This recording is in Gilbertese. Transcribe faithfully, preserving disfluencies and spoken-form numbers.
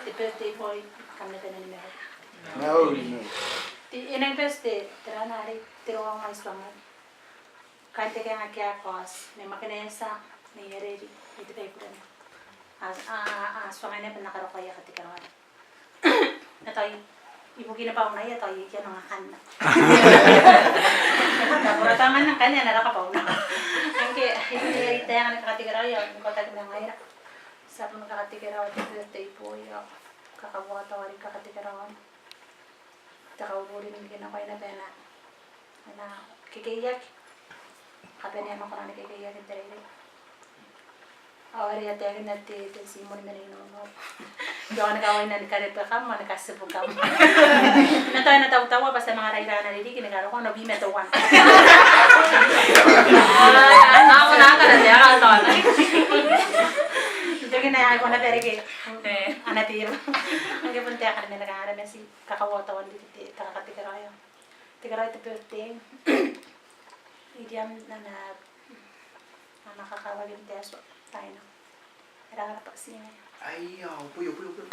Te birthday boy, kam na bane ni mauri. Mauri, mauri. Te, e nang birthday, tera arei, te roa ngai tuangai. Kaain te kaeng ake a kaoti, ma e mwakinna e tia, ma e a reri, e te bwai ae kukurei. A, a, a, a tuangai naba n na karokoa aia katekeraoi. N na tai, ibukin bwa e na ia tai, e a nang akanna. N na bora tangan ngkanne, e na raka bwa e na. Ngke, e na ia te anga ni kakatekeraoi, ao n na kaotaki ma ngaira. Ti a bon kakatekeraoa te birthday boy, ao kakauoua tao are kakatekeraoana. Te kauring ngke e na kaina bwa e na, e na kekeiaki. Kabanea ma kona ni kekeiaki n te reirei. Ao are e a taekinna te, te timon ma Nei Nono. Ao ni kawaina ni karebwekam, ao ni katibukam. N na tai, n na tautaua bwa ti a manga raira ana ririki ni karokoa, ao bwi ma teuana. Ao, ao, ao, ao, ao, ao, ao, ao. N toki n ae ko na bwa e reke. E. Ana beba. Ngke bon te aeka ni mena kanga ara mati. Kakauoua tao n riki te, te kakatekeraoi. Tekeraoi te birthday. Iriam n ana, ana kakawaki n te Atua. Taina. E rang ara bwati ngai. Ai, ao, boi, boi, boi.